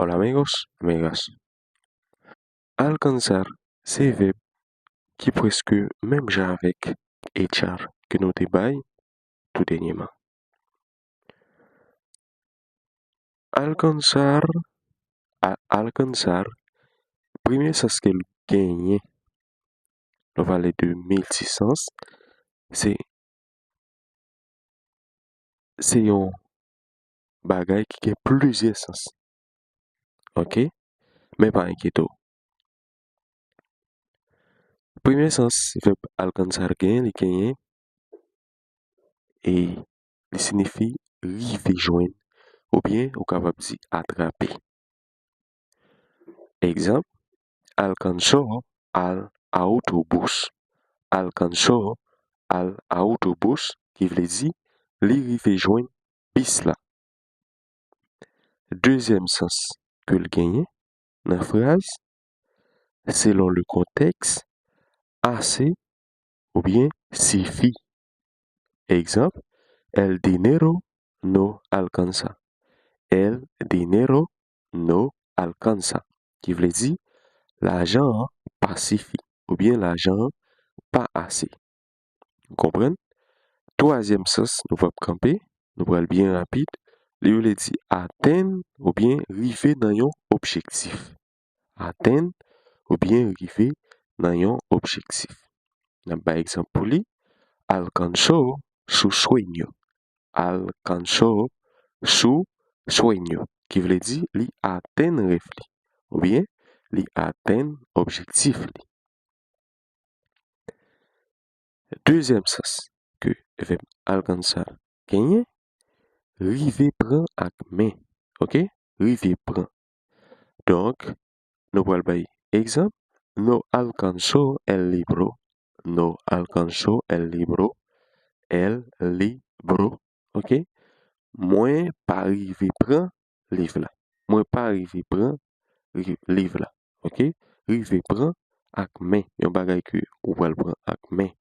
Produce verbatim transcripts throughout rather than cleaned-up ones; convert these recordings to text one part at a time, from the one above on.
Hola amigos, amigas. Alcanzar se vèb ki prèske menm jan avèk echar ke nou te bay tou dènyèman. Alcanzar, a, alcanzar, premye sans ke l genyen, lè w pale de miltisans, se, se yon bagay ki gen plizyè sans. Oke? Men pa enkyete w. Premye sans vèb alcanzar genyen, li genyen e li siyifi rive jwenn, oubyen ou kapab di atrape. Egzanp, alcanzó al autobús. Alcanzó al autobús, ki vle di li rive jwenn bis la. Dezyèm sans ke l genyen nan fraz, selon le contexte, assez oubyen sifi. Egzanp, el dinero no alcanza. El dinero no alcanza, ki vle di lajan an pa sifi, oubyen lajan an pa ase. Ou konprann? Twazyèm sans, nou p ap kanpe, nou pral byen rapid. Li vle di atenn oubyen rive nan yon objektif. Atenn oubyen rive nan yon objektif. N ap bay egzanp pou li, alcanzó su sueño. Alcanzó su sueño, ki vle di li atenn rèv li, oubyen li atenn objektif li. Dezyèm sans ke vèb alcanzar genyen, rive pran ak men. Oke? Rive pran. Donk, nou pral bay egzanp, no alcanzó el libro. No alcanzó el libro. El libro. Oke? Mwen pa rive pran liv la. Mwen pa rive pran ri-, liv la. Oke? Rive pran ak men. Yon bagay ke ou pral pran ak men.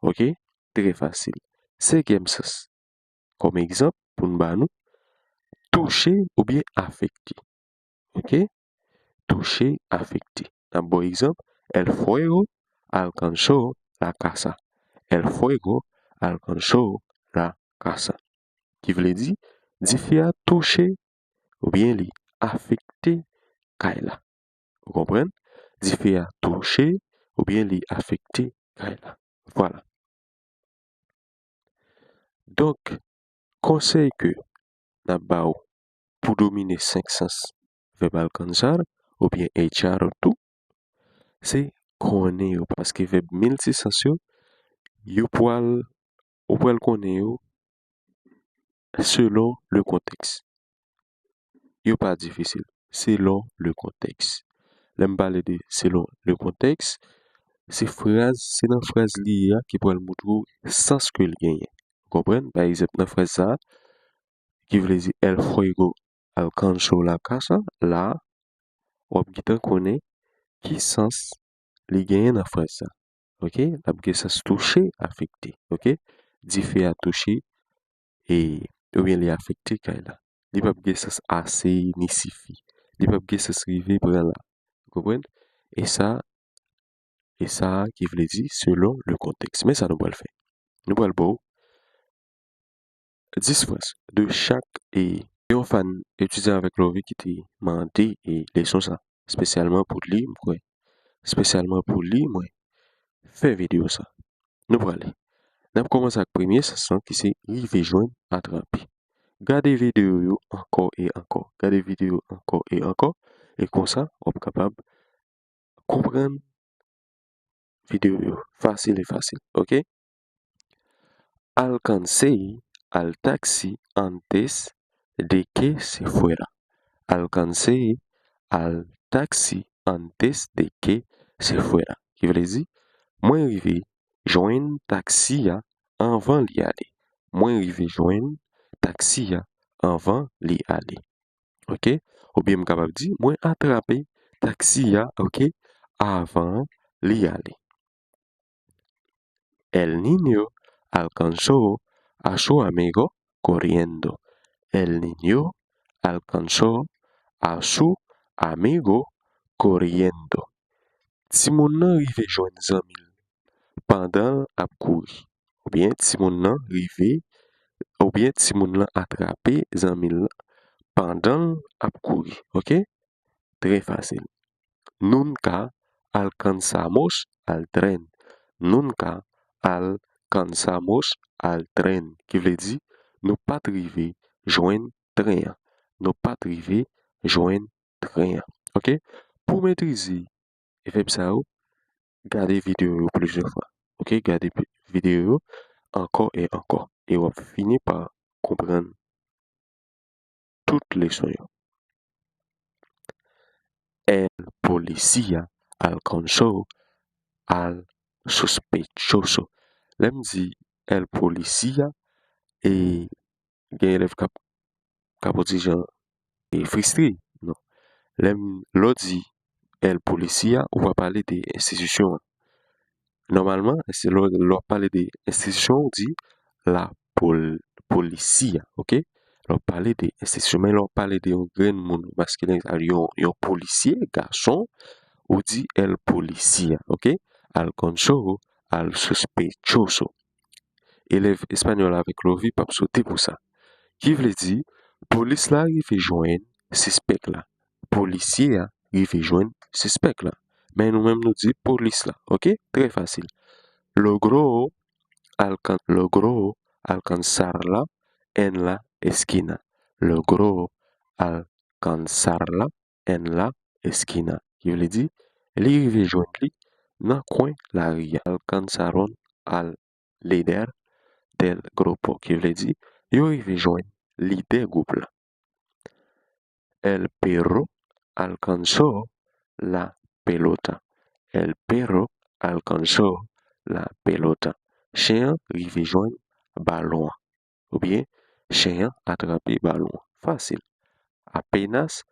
Oke? Trè fasil. Senkyèm sans. Kòm egzanp, pou n ba nou, touche oubyen afekte. Oke? Touche, afekte. N ap ba w egzanp, el fuego alcanzó la casa. El fuego alcanzó la casa. Ki vle di, dife a touche oubyen li afekte kay la. Ou konprann? Dife a touche oubyen li afekte kay la. Vwala. Donk, konsèy ke n ap ba w pou domine senk sans vèb alcanzar oubyen echar tou, se konnen yo, paske vèb miltisans yo, yo pral, ou pral konnen yo selon le contexte. Yo pa difisil, selon le contexte. Lè m pale de selon le contexte, se fraz, se nan fraz li ye a ki pral montre w sans ke l genyen. Ou konprann? Pa egzanp, nan fraz sa a, ki vle di el fuego alcanzó la casa, la, w ap gentan konnen ki sans li genyen nan fraz sa. Oke? L ap gen sans touche, afekte. Oke? Dife a touche, e, oubyen li afekte kay la. Li p ap gen sans ase ni sifi. Li p ap gen sans rive pran la. Ou konprann? E sa, e sa ki vle di selon le contexte. Men sa nou pral fè. Nou pral ba w dis fraz de chak, e yon fan etidyan avèk love ki te mande, e, leson sa espesyalman pou li, m kwè. Espesyalman pou li, mwen fè videyo sa. Nou prale. N ap kòmanse ak premye sans lan ki se rive jwenn, atrape. Gade videyo yo ankò e ankò. Gade videyo ankò e ankò. E konsa, w ap kapab konprann videyo yo fasil e fasil. Oke? Alcancé al taxi antes de que se fuera. Alcancé al taxi antes de que se fuera. Ki vle di, mwen rive jwenn taksi a anvan li ale. Mwen rive jwenn taksi a anvan li ale. Oke? Oubyen m kapab di, mwen atrape taksi a, oke, avan li ale. El niño alcanzó a su amigo corriendo. El niño alcanzó a su amigo corriendo. Timoun nan rive jwenn zanmi l pandan l ap kouri. Oubyen timoun nan rive, oubyen timoun nan atrape zanmi l lan pandan l ap kouri. Oke? Trè fasil. Nunca alcanzamos al tren. Nunca alcanzamos al tren. Ki vle di, nou pa t rive jwenn tren an. Nou pa t rive jwenn tren an. Oke? Pou w metrize vèb sa yo, gade videyo yo plizyè fwa. Oke? Gade pi- videyo yo ankò e ankò. E w ap fini pa konprann tout leson yo. El policía alcanzó al sospechoso. Lè m di el policía, e gen elèv k ap, k ap yon ti jan e fristre. Non. Lè m, lè w di el policía, ou pa pale de enstitisyon an. Nòmalman, se lè, lè w ap pale de enstitisyon, ou di la pol, policía, oke? Lè w ap pale de enstitisyon, men lè w ap pale de yon grenn moun maskilen, yon, yon polisye, gason, ou di el policía, oke? Alcanzó al sospechoso. Elèv espanyòl avèk Lovi p ap sote pou sa. Ki vle di, polis la rive jwenn sispèk la. Polisye a rive jwenn sispèk la. Men nou menm nou di polis la, oke? Trè fasil. Logró alcan, logró alcanzarla en la esquina. Logró alcanzarla en la esquina. Ki vle di, li rive jwenn li nan kwen lari a. Alcanzaron al líder del grupo. Ki vle di, yo rive jwenn lidè gwoup la. El perro alcanzó la pelota. El perro alcanzó la pelota. Chen an rive jwenn balon an. Oubyen, chen an atrape balon an. Fasil. Apenas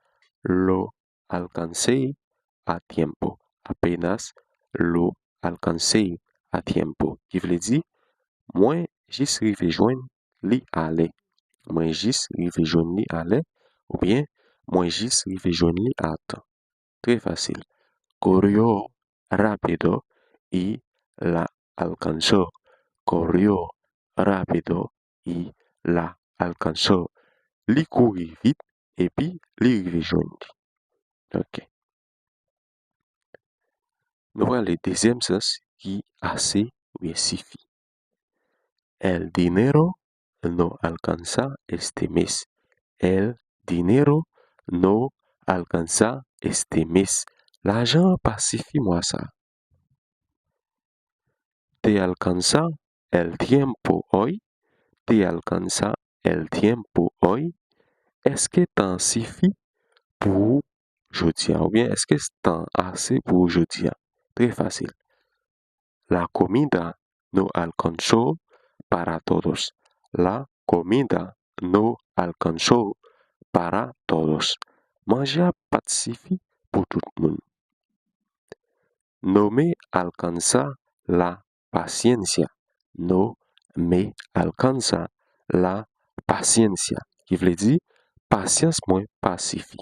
lo alcancé a tiempo. Apenas lo alcancé a tiempo. Ki vle di, mwen jis rive jwenn li alè. Mwen jis rive jwenn li alè. Oubyen, mwen jis rive jwenn li a tan. Trè fasil. Corrió rápido y la alcanzó. Corrió rápido y la alcanzó. Li kouri vit epi li rive jwenn li. Oke. Nou prale dezyèm sans ki ase oubyen sifi. El dinero no alcanza este mes. El dinero no alcanza este mes. Lajan an pa sifi mwa sa a. ¿Te alcanza el tiempo hoy? ¿Te alcanza el tiempo hoy? Èske tan an sifi pou ou jodi a? Oubyen èske tan an ase pou ou jodi a? Trè fasil. La comida no alcanzó para todos. La comida no alcanzó para todos. Manje a pa t sifi pou tout moun. No me alcanza la paciencia. No me alcanza la paciencia. Ki vle di, pasyans mwen pa sifi.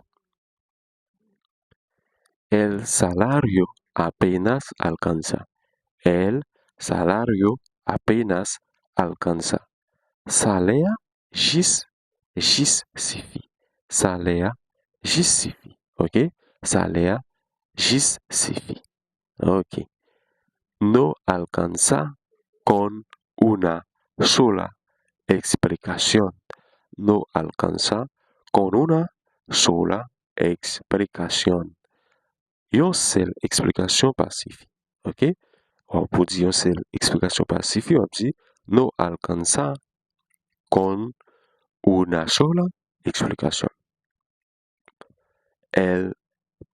El salario apenas alcanza. El salario apenas alcanza. Salè a jis, jis sifi. Salè a jis sifi. Oke? Salè a jis sifi. Oke. No alcanza con una sola explicación. No alcanza con una sola explicación. Yon sèl eksplikasyon pa sifi. Oke? Ou pou di yon sèl eksplikasyon pa sifi, w ap di, no alcanza con una sola explicación. El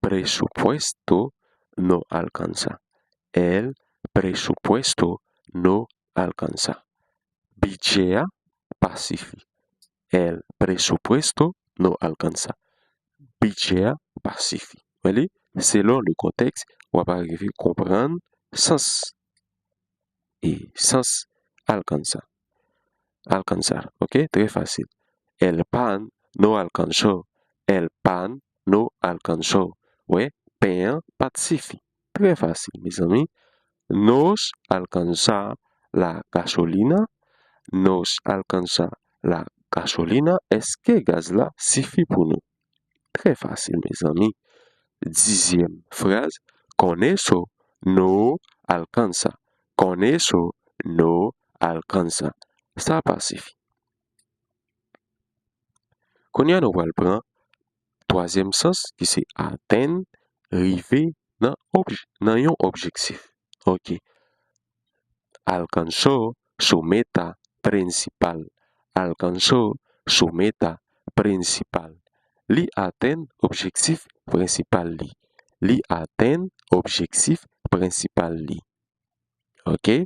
presupuesto no alcanza. El presupuesto no alcanza. Bidjè a pa sifi. El presupuesto no alcanza. Bidjè a pa sifi. Wè li, selon le contexte, w ap arive konprann sans e sans alcanza. Alcanzar, oke? Trè fasil. El pan no alcanzó. El pan No alcanzó. Wè, pen an pa t sifi. Trè fasil, mezanmi. Nos alcanza la gasolina? Nos alcanza la gasolina? Èske gaz la sifi pou nou? Trè fasil, mezanmi. Dizyèm fraz, con eso no alcanza. Con eso no alcanza. Sa pa sifi. Kounye a, nou pral pran twazyèm sans, ki se atenn, rive nan obj-, nan yon objektif. Ok. Alcanzó su meta principal. Alcanzó su meta principal. Li atenn objektif prensipal li. Li atenn objektif prensipal li. Ok?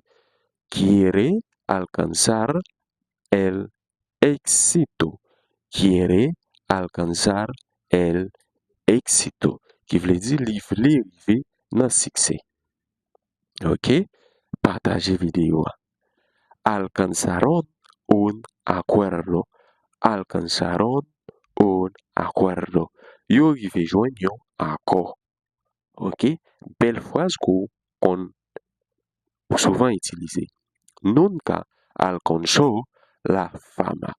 Quiere alcanzar el éxito. Quiere alcanzar el éxito. Ki vle di li vle rive nan siksè. Ok? Pataje videyo a. Alcanzaron un acuerdo. Alcanzaron un acuerdo. Yo rive jwenn yon akò. Ok? Bèl fraz ke w konn ou souvan itilize. Nunca alcanzó la fama.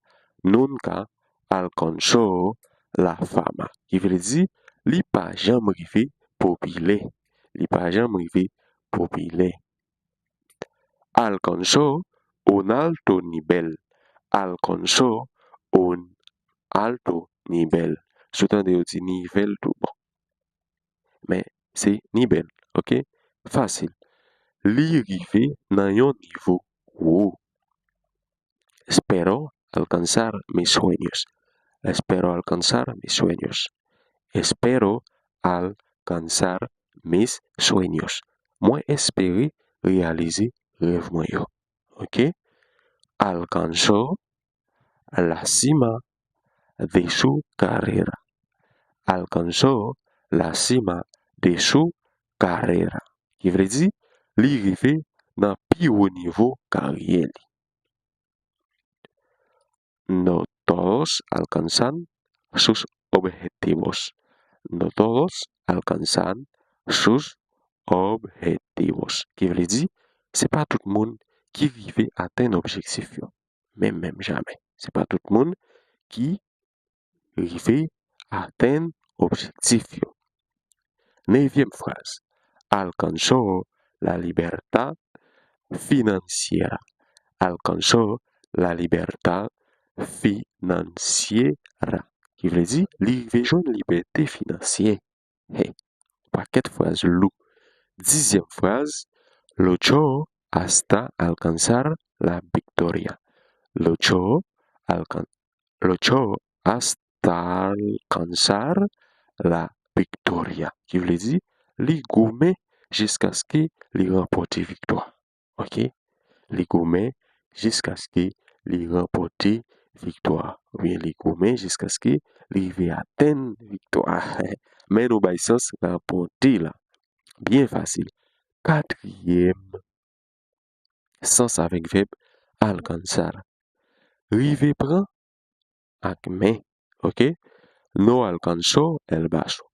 Nunca alcanzó la fama. Ki vle di, li pa janm rive popilè. Li pa janm rive popilè. Alcanzó un alto nivel. Alcanzó un alto nivel. Si w tande yo di nivel tou bon. Men, se nivel, ok? Fasil. Li rive nan yon nivo wo. Espero alcanzar mis sueños. Espero alcanzar mis sueños. Espero alcanzar mis sueños. Mwen espere reyalize rèv mwen yo. Ok? Alcanzó la cima de su carrera. Alcanzó la cima de su carrera. Ki vle di, li rive nan pi wo nivo karyè li. No todos alcanzan sus objetivos. No todos alcanzan sus objetivos. Ki vle di, se pa tout moun ki rive atenn objektif yo. Menm, menm, jamè. Se pa tout moun ki rive atenn objektif yo. Nevyèm fraz. Alcanzó la libertad financiera. Alcanzó la libertad financiera. Ki vle di, li rive jwenn libète finansyè. Hey, pakèt fraz lou. Dizyèm fraz. Luchó hasta alcanzar la victoria. Luchó alcan-, luchó hasta alcanzar la victoria. Ki vle di, li goumen jiskaske li ranpòte viktwa. Ok? Li goumen jiskaske li ranpòte viktwa. Oubyen li goumen jiskaske li rive atenn viktwa. Men nou bay sans ranpòte la. Byen fasil. Katriyèm sans avèk vèb alcanzar. Rive pran ak men. Ok? No alcanzó el vaso.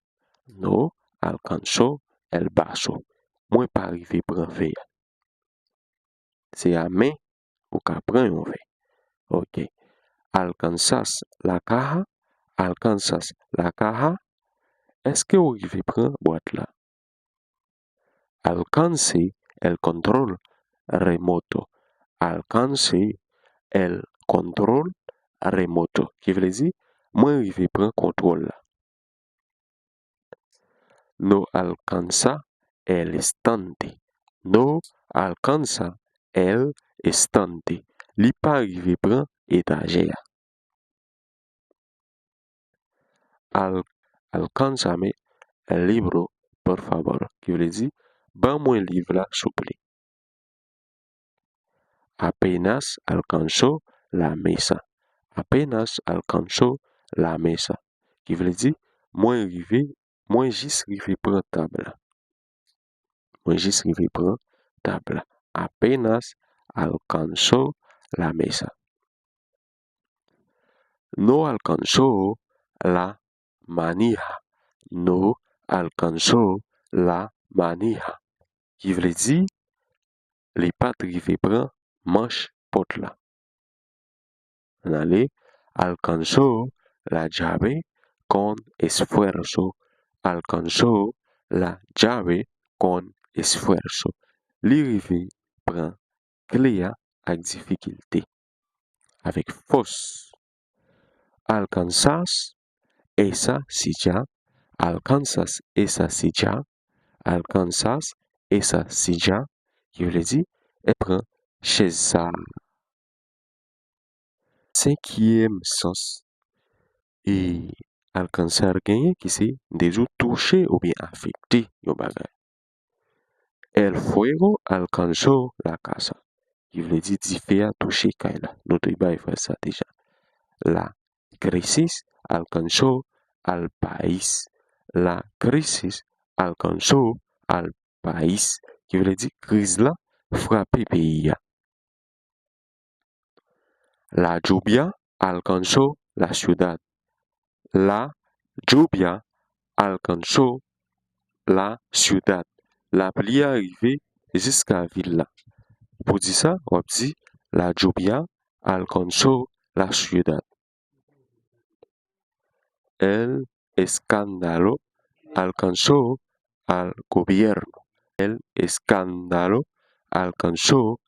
No alcanzó el vaso. Mwen pa rive pran vè a. Se a men ou ka pran yon vè. Ok. Alcanzas la caja. Alcanzas la caja. Èske w rive pran bwat la? Alcancé el control remoto. Alcancé el control remoto. Ki vle di, mwen rive pran kontwòl la. No alcanza el estante. No alcanza el estante. Li pa rive pran etajè a. Al-, alcánzame el libro, por favor, ki vle di, ban mwen liv la, souple. Apenas alcanzó la mesa. Apenas alcanzó la mesa, ki vle di, mwen rive, mwen jis rive pran tab la. Mwen jis rive pran tab la. Apenas alcanzó la mesa. No alcanzó la manija. no alcanzó la manija, ki vle di, li pa t rive pran manch pòt la. Ann ale, alcanzó la llave con esfuerzo. Alcanzó la llave con esfuerzo. Li rive pran kle a ak difikilte, avèk fòs. Alcanzas esa silla. Alcanzas esa silla. Alcanzas esa silla, ki vle di, e pran chèz sa a. Senkyèm sans e alcanzar genyen ki se, m te di w, touche oubyen afekte yon bagay. El fuego alcanzó la casa, ki vle di dife a touche kay la. Nou te bay fraz sa deja. La crisis alcanzó al país. La crisis alcanzó al país, ki vle di kriz la frape peyi a. La lluvia alcanzó la ciudad. La lluvia alcanzó la ciudad. Lapli a rive jiska vil la. Pou di sa, w ap di, la lluvia alcanzó la ciudad. El escándalo alcanzó al gobierno. El escándalo alcanzó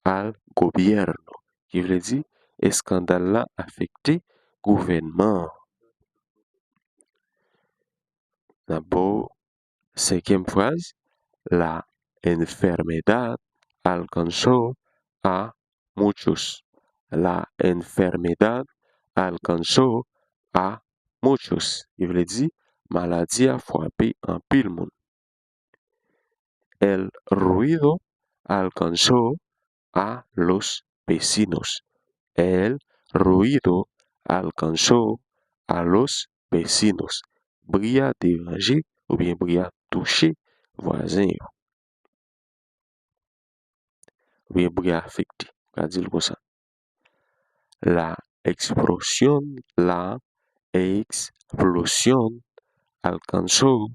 al gobierno, ki vle di eskandal la afekte gouvènman an. N ap ba w senkyèm fraz, la enfermedad alcanzó a muchos. La enfermedad alcanzó a muchos, ki vle di maladi a frape anpil moun. El ruido alcanzó a los vecinos. El ruido alcanzó a los vecinos. Bri a deranje oubyen bri a touche vwazen yo. Oubyen bri a afekte, nou ka di l konsa. La explosión, la explosión alcanzó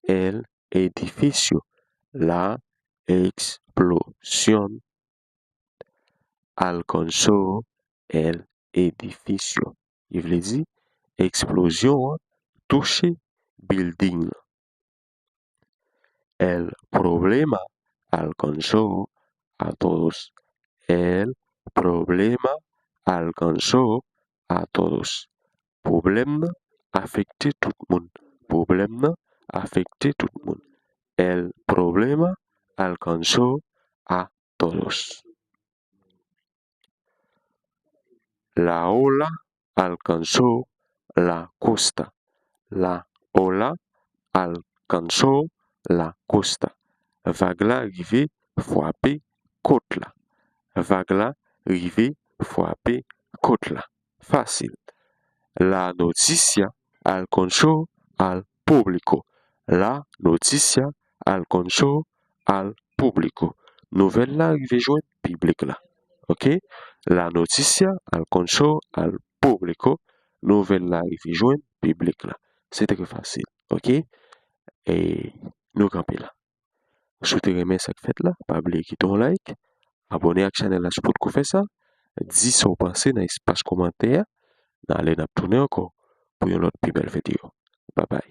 el edificio. La explosión alcanzó el edificio, ki vle di eksplozyon an touche bilding lan. El problema alcanzó a todos. El problema alcanzó a todos. Pwoblèm nan afekte tout moun. Pwoblèm nan afekte tout moun. El problema alcanzó a todos. La ola alcanzó la costa. La ola alcanzó la costa. Vag la rive frape kot la. Vag la rive frape kot la. Fasil. La noticia alcanzó al público. La noticia alcanzó al público. Nouvèl la rive jwenn piblik la. Oke? La noticia alcanzó al público. Nouvèl la rive jwenn piblik la. Se trè fasil. Oke? E nou kanpe la. Si w te renmen sa k fèt la, pa bliye kite yon like, abòne ak chanèl la si w potko fè sa, di sa w panse nan espas kòmantè a. N ale, n ap tounen ankò pou yon lòt pi bèl videyo. Babay.